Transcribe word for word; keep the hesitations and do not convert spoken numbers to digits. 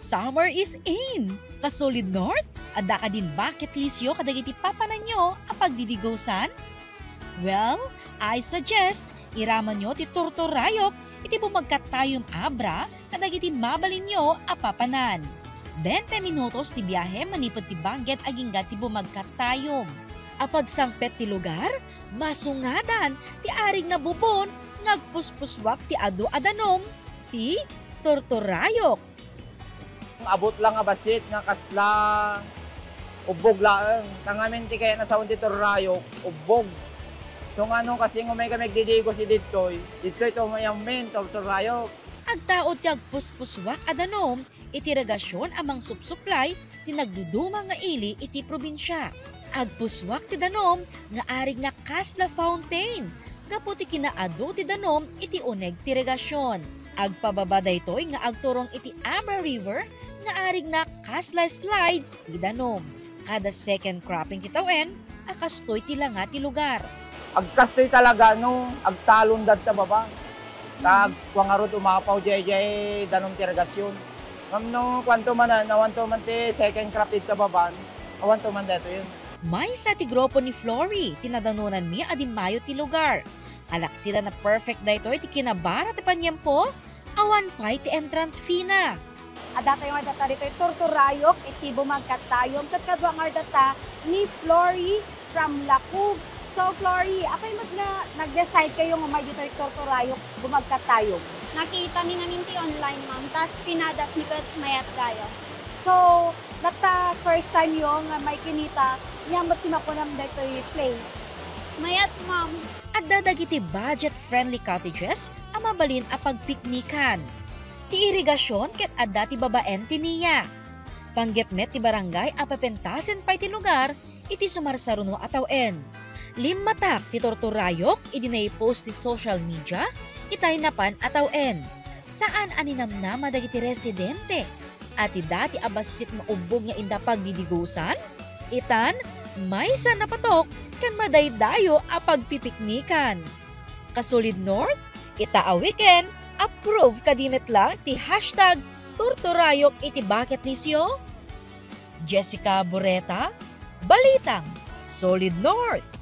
Summer is in! Kasulid North, adda kadin bucket listyo kadagiti papananyo a pagdidigosan? Well, I suggest, iramanyo ti Tortorayok iti Bumagkatayom Abra kadagiti mabalinyo a papanan. Bente minutos ti biahe manipud ti bangked agingga ti Bumagkatayom. A pagsangpet ti lugar, masungadan ti arig na bubon nga agpuspuswak ti adu a danum ti Tortorayok. Abut lang a bassit nga kasla ubbog laeng. Ta ngamin ti kayat a sawen ti Tortorayok, ubbog. So nga no, kasi nga umay kami agdidigos idi ditoy, ditoy to mayamin, Tortorayok. Agtaud ti agpuspuswak a danum iti irigasion a mangsupsuplay ti nagduduma nga ili iti probinsia. Agpuswak ti danum nga arig na kasla fountain gapu ti kinaadu ti danum iti uneg ti irigasion. Agpababa daytoy nga agturong iti Abra River nga arig na kasla slides ti danum. Kada second cropping ti tawen, a kastoy ti langa ti lugar. Agkastoy talaga no agtalon dadta baba. Ta agkua ngarud umapaw jay, jay danum ti irigasion. Ngem no kuanto man, awanto man ti second crop didta baban, awanto man daytoy. Maysa ti grupo ni Flory ti nadanonanmi a dimmayo ti lugar. Kalaksidan a perfect daytoy ti kinabara ti paniempo, awan pay ti entrance fee na. Adda tayo nga data ditoy Tortorayok iti Bumagkatayom, ket kadua nga data ni Flory from Lacug. So, Flory, apay met nga nag-decide kayo nga umay ditoy Tortorayok, Bumagkatayom? Nakita mi ngamin ti online, ma'am, tas pinadas mi ket mayat gayo. So, data first time yo nga may kinita, nia met ti makunam daytoy place? Mayat, ma'am. Adda dagiti budget-friendly cottages a mabalin a pagpiknikan. Ti irigasion ket adda ti babaen ti nia. Panggep met ti barangay a pepentasen pay ti lugar iti sumarsaruno a tawen. Limmatak ti Tortorayok idi naipost ti social media itay napan a tawen. Saan a ninamnama dagiti residente a ti dati a bassit maubbog nga inda pagdidigosan? Itan, maysa napatok ken madaydayo a pagpipiknikan. Kasulid North, ita a weekend, approve kadi met lang ti hashtag Tortorayok iti bucket listyo? Jessica Boreta, Balitang Solid North.